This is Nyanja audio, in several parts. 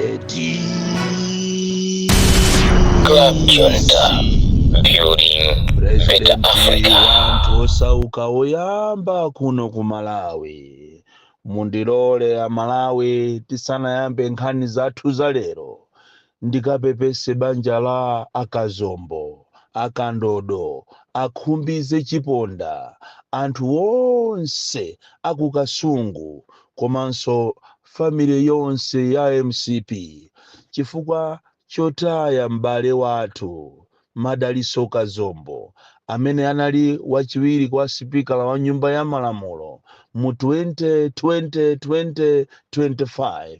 Club Junta, building better President Africa. Wanthu osauka oyamba kuno ku Malawi, mundilole Amalawi, tisanayambe nkhani zathu za lero, ndikapepese banja la Akazombo, Akandodo, Akhumbize Chiponda, anthu onse akuKasungu, komanso family yonse ya MCP, chifukwa chotaya m'bale wathu Madaliso Kazombo, amene anali wachiwiri kwa sipikala wa Nyumba ya Malamulo mu 2020 2025.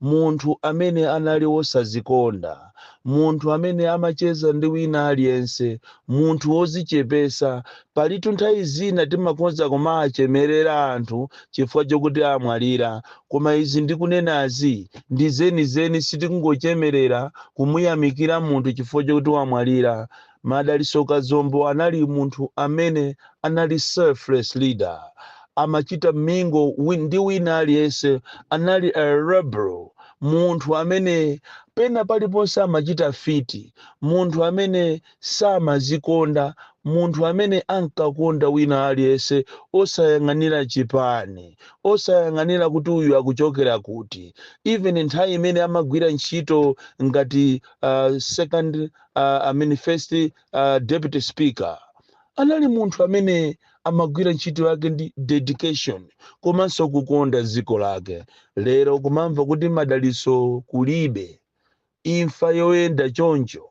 Munthu amene anali wosazikonda, munthu amene amacheza ndi wina aliyense, munthu wozichepesa. Palitu nthawi zina timakonza kumachemerera anthu chifukwa chokuti amwalira, koma izi ndikunenazi ndi zenizeni. Sitikungochemerera kumuyamikira munthu chifukwa chokuti wamwalira. Madaliso Kazombo anali munthu amene anali selfless leader, amachita mingle ndi wina aliyense. Anali a rebel, munthu amene pena paliponse amachita fit, munthu amene samazikonda, munthu amene ankakonda wina aliyense, osayang'anira chipani, osayang'anira kuti uyu akuchokera kuti. Even nthawi imene amagwira ntchito ngati second, I mean first deputy speaker, anali munthu amene amagwira ntchito yake ndi dedication komanso kukonda dziko lake. Lero kumamva kuti Madaliso kulibe, imfa yoyenda choncho,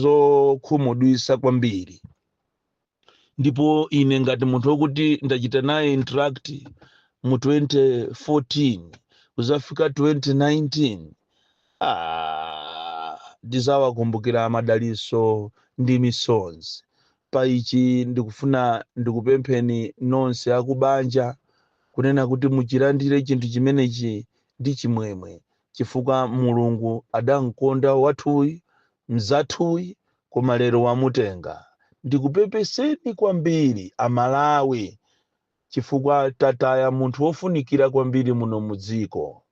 ndizokhumudwisa kwambiri. Ndipo ine ngati munthu wokuti ndachita naye interact mu 2014 kuzafika 2019, ndizawakumbukira Madaliso ndi misonzi. Pa ichi ndikufuna ndikupempheni nonse akubanja kunena kuti muchilandire chinthu chimenechi ndi chimwemwe, chifukwa Mulungu adamkonda wathuyi, mzathuyi, koma lero wamutenga. Ndikupepeseni kwambiri Amalawi, chifukwa tataya munthu wofunikira kwambiri muno mudziko.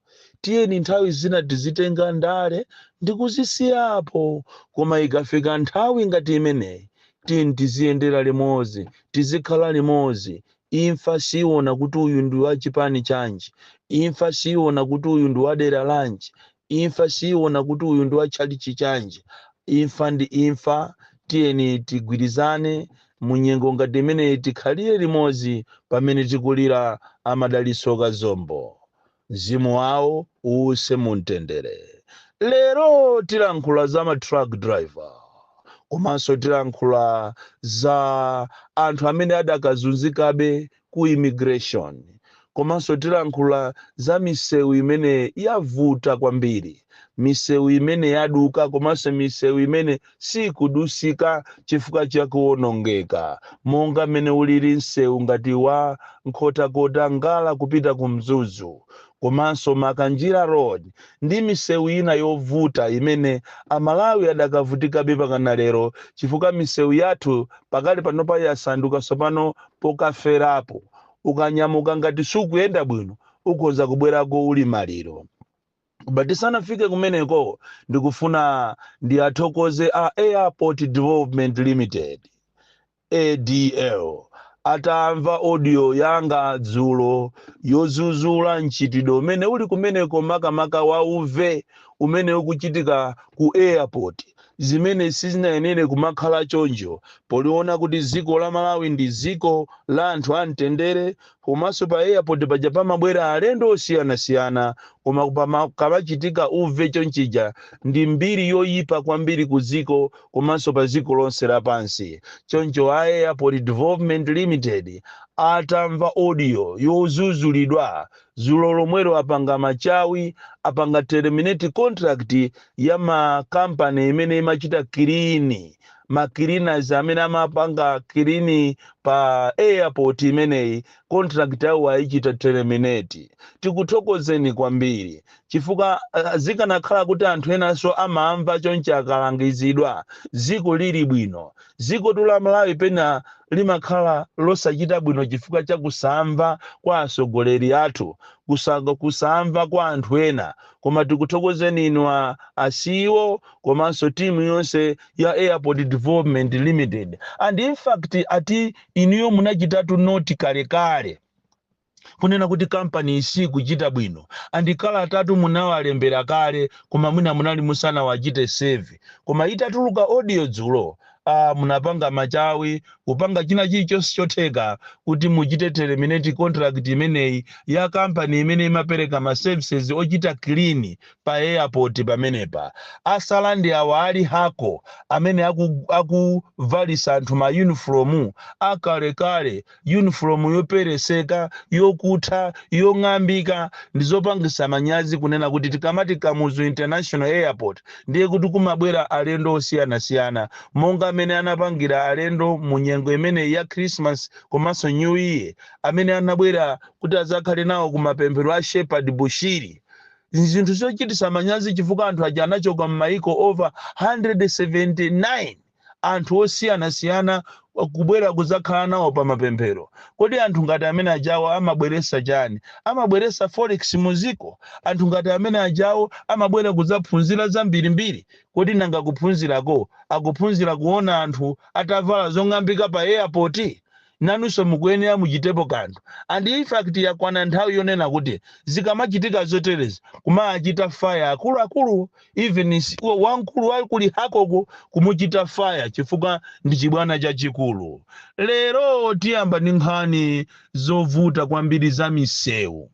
Tiyeni nthawi zina tizitenga ndale ndikuzisiyapo, koma ikafika nthawi ngati imeneyi, tiyeni tiziyendera limodzi, tizikhala limodzi. Imfa siona kuti uyu ndi wa chipani chanji, imfa siona kuti uyu ndi wa dera lanji, imfa siona kuti uyu ndi wa tchalichi chanji. Imfa ndi imfa. Tiyeni tigwirizane munyengo ngati imeneyi, tikhalire limodzi pamene tikulira Amadaliso Kazombo. Mzimu wawo uwuse mumtendere. Lero tilankhula za ma truck driver, komanso tilankhula za anthu amene adakazunzikabe ku immigration, komanso tilankhula za misewu imene yavuta kwambiri, misewu imene yaduka, komanso misewu imene sikudusika chifukwa chakuwonongeka, monga mmene ulili msewu ngati wa Nkhotakota Ngala kupita ku Mzuzu, komanso Makanjira Road ndi misewu ina yovuta imene Amalawi adakavutikabe pakana lero, chifukwa misewu yathu pakali panopa yasanduka tsopano pokaferapo. Ukanyamuka, ngati sukuyenda bwino, ukhoza kubwerako uli maliro. Koma tisanafike kumeneko, ndikufuna ndiyathokoze a Airport Development Limited, ADL. Atamva audio yanga dzulo yozuzula mchitidwe umene uli kumeneko, makamaka wauve umene ukuchitika ku airport, zimene sizinayenere kumakhala choncho, poliona kuti dziko la Malawi ndi dziko la anthu amtendere, komanso pa airport paja pamabwera alendo osiyanasiyana, koma kamachitika uve chonchija ndi mbiri yoyipa kwambiri ku dziko komanso pa dziko lonse lapansi. Choncho a Airport Development Limited atamva audio yozuzulidwa dzulo lomwelo, apanga machawi, apanga terminate contract ya makampani imene imachita clean, ma cleaners amene amapanga clean pa airport imeneyi. Contract yawo ayichita terminate. Tikuthokozeni kwambiri chifukwa zikanakhala kuti anthu enanso amamva chonchi akalangizidwa, ziko lili bwino. Ziko la Malawi pena limakhala losachita bwino chifukwa cha kusamva kwa atsogoleri athu, kusamva kwa anthu ena. Koma tikuthokozeni inu a CEO komanso timu yonse ya Airport Development Limited. And in fact, ati inuyo munachitatu note kalekale kunena kuti kampani isi kuchita bwino, and kalatatu munawalembera kale, koma mwina munali musanawachite serve. Koma itatuluka audio dzulo, munapanga machawi kupanga china chilichonse chotheka kuti muchite terminate contract imeneyi ya kampani imene imapereka ma services ochita clean pa airport pamenepa. Asala ndi awa ali hako amene akuvalisa anthu ma uniform akalekale, uniform yopereseka, yokutha, yong'ambika. Ndizopangisa manyazi kunena kuti tikamati Kamuzu International Airport, ndiye kuti kumabwera alendo osiyanasiyana, monga amene anapangira alendo mu nyengo imeneyi ya Christmas komanso New Year, amene anabwera kuti azakhale nawo kumapemphero a Shepherd Bushiri. Zinthu zochitisa manyazi chifukwa anthu aja anachoka m'maiko over 179, anthu osiyanasiyana kubwera kuzakhala nawo pa mapemphero. Kodi anthu ngati amene ajawo amabweresa chani? Amabweresa forex muziko. Anthu ngati amene ajawo amabwera kudzaphunzira zambirimbiri. Kodi nanga kuphunzirako akuphunzira kuona anthu atavala zong'ambika pa airport? Nanunso mukuyenera muchitepo kanthu. And in fact, yakwana nthawi yonena kuti zikamachitika zoterezi, kumachita fire akuluakulu, even wamkulu wakuli hakoko kumuchita fire, chifukwa ndi chibwana chachikulu. Lero tiyamba ndi nkhani zovuta kwambiri za misewu,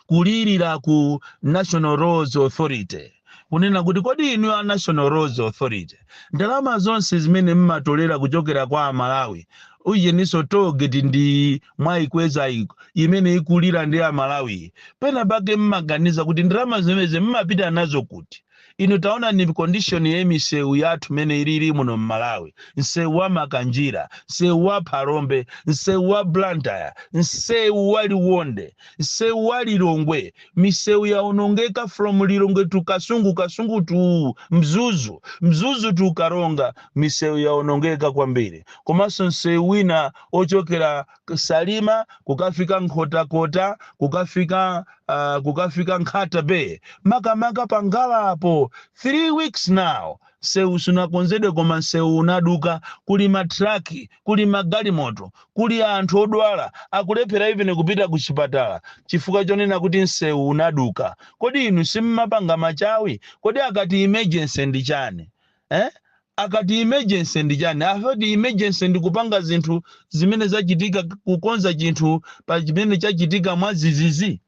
kulirira ku National Roads Authority, kunena kuti kodi inu a National Roads Authority, ndalama zonse zimene mmatolera kuchokera kwa Amalawi, ujeninso tollgate ndi mwayikweza imene ikulira ndi Amalawi, pena pake mmaganiza kuti ndalama zimenezi mmapita nazo kuti? Inu taona ni condition ya misewu yathu mene ilili muno mMalawi: msewu wa Makanjira, msewu wa Phalombe, msewu wa Blantyre, msewu wa Liwonde, msewu wa Lilongwe. Misewu yaonongeka from Lilongwe to Kasungu, Kasungu to Mzuzu, Mzuzu to Karonga. Misewu yaonongeka kwambiri. Komanso msewu wina ochokera Salima kukafika Nkhotakota, kukafika Nkhata Bay, makamaka pangalapo, 3 weeks now msewu sunakonzedwe, koma msewu unaduka. Kuli matraki, kuli magalimoto, kuli anthu odwala akulephera even kupita ku chipatala chifukwa chonena kuti msewu unaduka. Kodi inu simmapanga machawi? Kodi akati emergency ndi chani, eh? Akati emergency ndi chani? Afati emergency ndi kupanga zinthu zimene zachitika, kukonza chinthu pa chimene chachitika mwazizizi.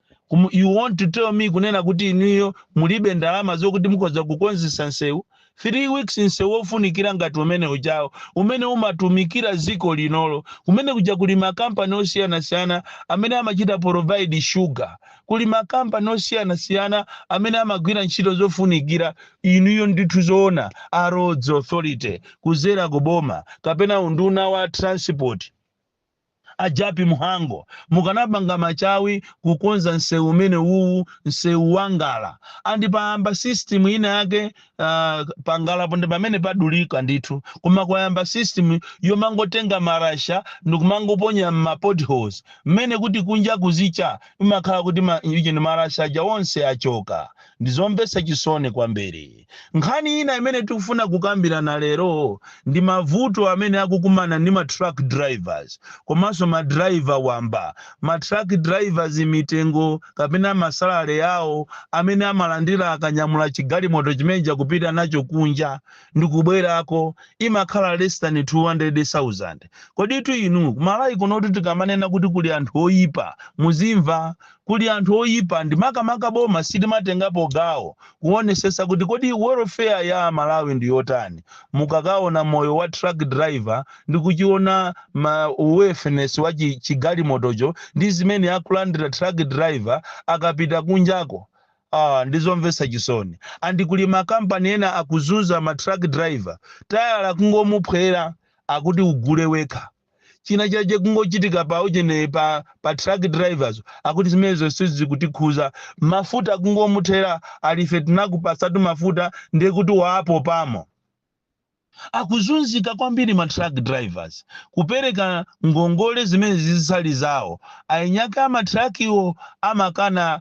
You want to tell me kunena kuti inuyo mulibe ndalama zokuti mukhoza kukonzesa nsewu? 3 weeks, nsewu wofunikira ngati umene ujawo, umene umatumikira ziko linolo, kumene kuja kuli makampani osiyanasiyana amene amachita provide sugar, kuli makampani osiyanasiyana amene amagwira ntchito zofunikira. Inuyo ndithu zoona, a Roads Authority kuzera kuboma kapena unduna wa transport, a Jappie Mhango, mukanapanga machawi kukonza msewu umene uwu, msewu wangala. And payamba system ina yake pangalapo ndi pamene padulika ndithu, koma kwayamba system yomangotenga marasha ndikumangoponya mma potholes, mmene kuti kunja kuzicha imakhala kuti ichi ndi marasha aja onse achoka. Ndizomvetsa chisoni kwambiri. Nkhani ina imene tikufuna kukambirana lero ndi mavuto amene akukumana ndi ma truck drivers komanso ma driver wamba. Ma truck drivers, mitengo kapena ma salary yawo amene amalandira akanyamula chigalimoto chimeneja kupita nacho kunja ndi kubwerako imakhala less than 200,000. Koditu inu, kumalawi kunotu tikamanena kuti kuli anthu oyipa, muzimva kuli anthu oyipa ndi makamaka boma sitimatengapo gawo kuonesesa kuti kodi welfare ya Malawi ndi yotani. Mukakaona moyo wa truck driver ndi kuchiona ma worthiness wa chigalimotocho ndi zimene akulandira truck driver akapita kunjako, ndizomvetsa chisoni. And kuli makampani ena akuzunza ma truck driver, tayala kungomuphwera, akuti ugule wekha. China chache kungochitika pa ujene pa truck drivers, akuti zimenezo sizikutikhuza. Mafuta kungomuthera, alife tinakupasatu mafuta, ndiye kuti waapo pamo. Akuzunzika kwambiri ma truck drivers, kupereka ngongole zimene zisali zawo. Ainyaka amatrakiwo amakana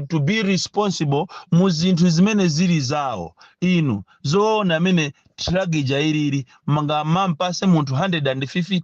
to be responsible mu zinthu zimene zili zawo. Inu, zoona amene truck ija ilili manga mampase munthu 150,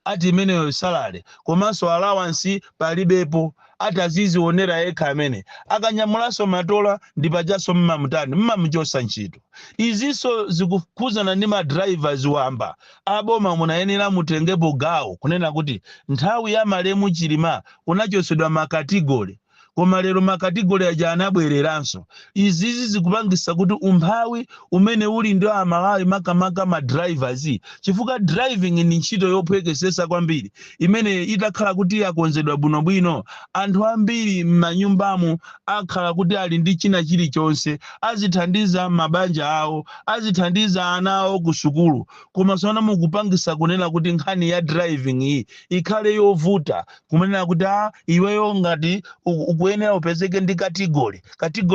ati imeneyo salary, komanso allowance palibepo, ati azizionera yekha. Amene akanyamulanso matola ndi pajanso mmamutani, mmamuchosa ntchito. Izinso zikukhuzana ndi ma drivers wamba. Aboma munayenera mutengepo gawo kunena kuti nthawi ya malemu Chilima kunachosedwa ma category, koma lero ma category aja anabwereranso. Izizi zikupangisa kuti umphawi umene uli ndi Amalawi, makamaka ma drivers, chifukwa driving ndi ntchito yophwekesesa kwambiri imene itakhala kuti yakonzedwa bwinobwino, anthu ambiri m'manyumbamu akhala kuti ali ndi china chilichonse, azithandiza mabanja awo, azithandiza ana awo ku sukulu. Koma sona mukupangisa kunena kuti nkhani ya driving iyi ikhale yovuta, kumenera kuti a iweyo ngati ukuyenera upezeke ndi category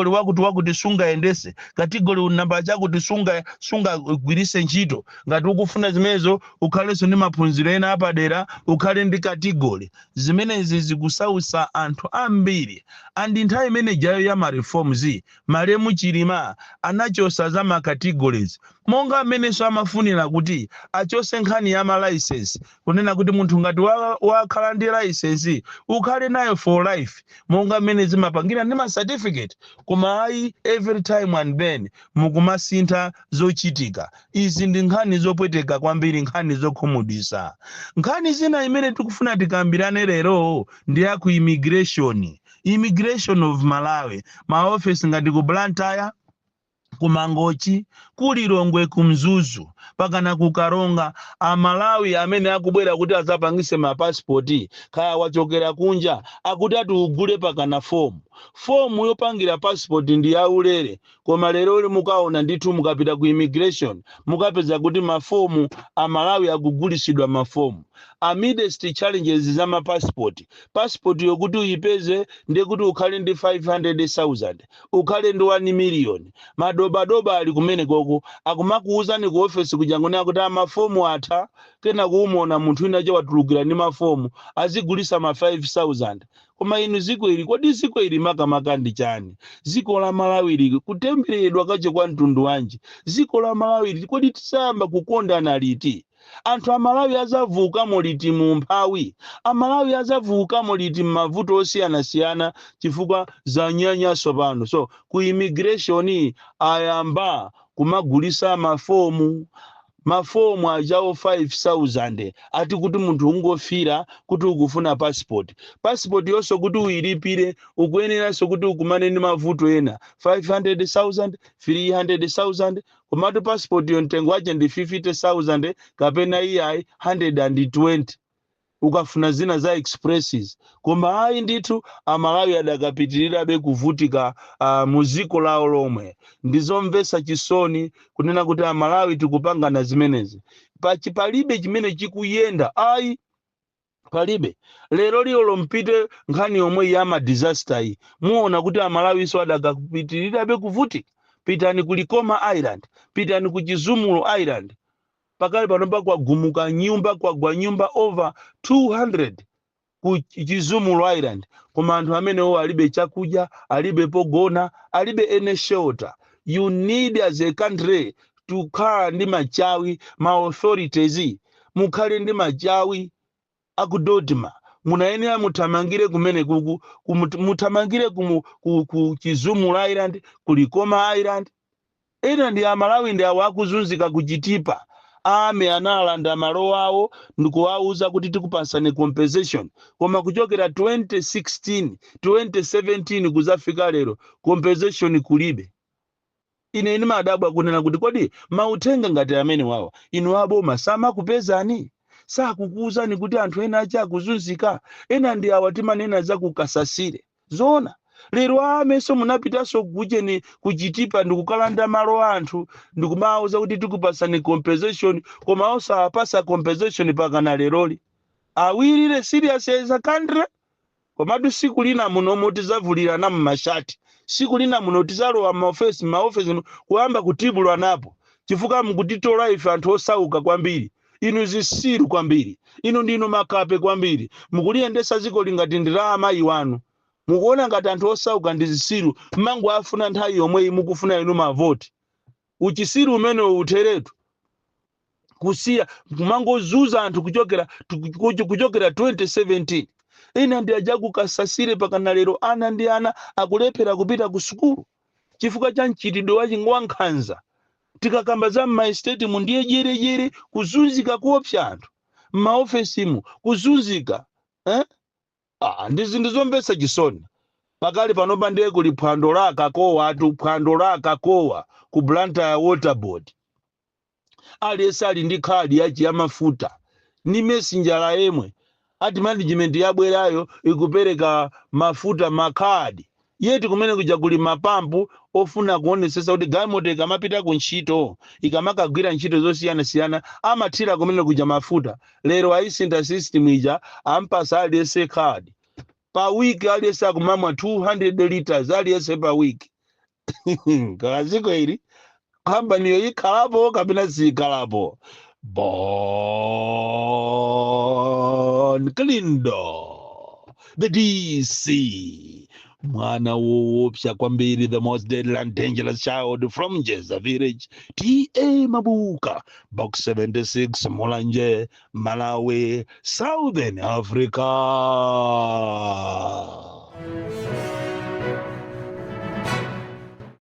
wakuti wakuti sungayendese, category namba chakuti sungagwirise ntchito. Ngati ukufuna zimenezo, ukhalenso ndi maphunziro ena apadera, ukhale ndi category. Zimenezi zikusausa anthu ambiri. And nthawi imene jayo ya ma reforms, malemu Chilima anachosa za ma categories, monga amenenso amafunira kuti achose nkhani ya ma license, kunena kuti munthu ngati wakhala ndi license, ukhale nayo for life, monga mmene zimapangira ndi ma certificate. Koma ayi, every time and then mukumasintha zochitika. Izi ndi nkhani zopweteka kwambiri, nkhani zokhumudwitsa. Nkhani zina imene tikufuna tikambirane lero ndi ya ku immigration, Immigration of Malawi, maofesi ngati ku Blantyre, ku Mangochi, ku Lilongwe, ku Mzuzu, pakana ku Karonga. Amalawi amene akubwera kuti adzapangise mapasipoti, kaya wachokera kunja, akuti ati ugule pakana fomu. Fomu yopangira pasipoti ndi yaulere, koma lero li mukaona ndithu, mukapita ku immigration mukapeza kuti mafomu, Amalawi akugulisidwa mafomu. Amidst challenges za mapasipoti, pasipoti yokuti uyipeze ndiye kuti ukhale ndi 500,000, ukhale ndi 1 million. Madobadoba ali kumene koko, akumakuuzani ku ofesi kujangonera kuti amafomu atha. Kena kuumona munthu wina watulukira ndi mafomu, azigulisa ma 5000. Koma inu, ziko ili, kodi ziko ili makamaka ndi chani? Ziko la Malawi lili kutembereredwa kache kwa mtundu wanji? Ziko la Malawi lili, kodi tisayamba kukondana liti? Anthu Amalawi azavukamo liti mu mphawi? Amalawi azavukamo liti m'mavuto osiyanasiyana? Chifukwa zanyanyaso pano. So ku immigration ayamba kumagulisa mafomu, mafomu ajawo 5000, ati kuti munthu ungofira kuti ukufuna passport. Passport yonso kuti uyilipire, ukuyeneranso kuti ukumane ndi mavuto ena, 500,000, 300,000. Komatu passport yo mtengo wache ndi 50,000 kapena iyayi 120, ukafuna zina za expresses. Koma ayi ndithu, Amalawi adakapitirirabe kuvutika mu ziko lawo lomwe. Ndizomvetsa chisoni kunena kuti Amalawi tikupangana zimenezi. Pachi palibe chimene chikuyenda, ayi, palibe. Lero liyolo mpite nkhani yomwe ya ma disaster iyi, muona kuti Amalawiso adakapitirirabe kuvutika. Pitani ku Likoma Island, pitani ku Chizumulu Island. Pakali pano kwagumuka nyumba, kwagwa nyumba over 200 ku Chizumulu Island, koma anthu amenewo alibe chakudya, alibe pogona, alibe any shelter. You need as a country to khala ndi machawi. Ma authorities, mukhale ndi machawi. Akudodima munayenera muthamangire kumene kuku, muthamangire ku Chizumulu Island, ku Likoma Island. Ena ndi Amalawi ndi awo akuzunzika kuchitipa. Ame analanda malo awo ndikuwauza kuti tikupasani compensation, koma kuchokera 2016, 2017 kuzafika lero, compensation kulibe. Ine ndimadabwa kunena kuti kodi mauthenga ngati amene wawa, inu aboma samakupezani? Sakukuwuzani kuti anthu ena achi akuzunzika? Ena ndi awa timanena za kukasasire. Zoona Lero ameso munapitanso kucheni kuchitipa ndikukalanda malo anthu, ndikumawuza kuti tikupasani compensation, koma osawapasa compensation pakana leroli. Are we really serious as a country? Komatu siku lina muno tizavulirana mmashati, siku lina muno tizalowa maofesi kuyamba kutibulwa napo, chifukwa mukutitola ife anthu osauka kwambiri. Inu zisiru kwambiri, inu ndinu makape kwambiri. Mukuliyendesa dziko lingati ndi la amayi wanu. Mukuona ngati anthu osauka ndi zisiru, mmango afuna nthawi yomweyi mukufuna inu mavoti. Uchisiru umene utheretu, kusiya kumangozuza anthu kuchokera 2017. Ina ndi aja kukasasire, pakana lero ana ndi ana akulephera kupita ku sukulu chifukwa cha mchitidwe wa nkhanza. Tikakamba za m'maesteti mu, ndiye jerejere, kuzunzika kuopsa anthu m'maofesimu, kuzunzika, eh? Ah, ndi zinthu zomvetsa chisoni. Pakali panopa ndiye kuli phwando la akakowa atu, phwando la akakowa ku Blantyre Water Board. Aliyense ali ndi khadi yachi ya mafuta ni messenjera yemwe ati management yabwerayo ikupereka mafuta makhadi yeti. Kumene kuja kuli mapampu ofuna kuonesesa kuti galimoto ikamapita ku ntchito, ikamakagwira ntchito zosiyanasiyana, amathira kumene kuja mafuta. Lero ayisintha system ija, ampasa aliyense khadi. Pa wiki aliyense akumamwa 200 liters, aliyense pa wiki. Kaziko ili kampaniyo ikhalapo kapena siyikhalapo? Bon Kalindo, the DC, mwana woopsa kwambiri, the most deadly and dangerous child from Jeza village, T/A Mabuka, Box 76, Mulanje, Malawi, Southern Africa.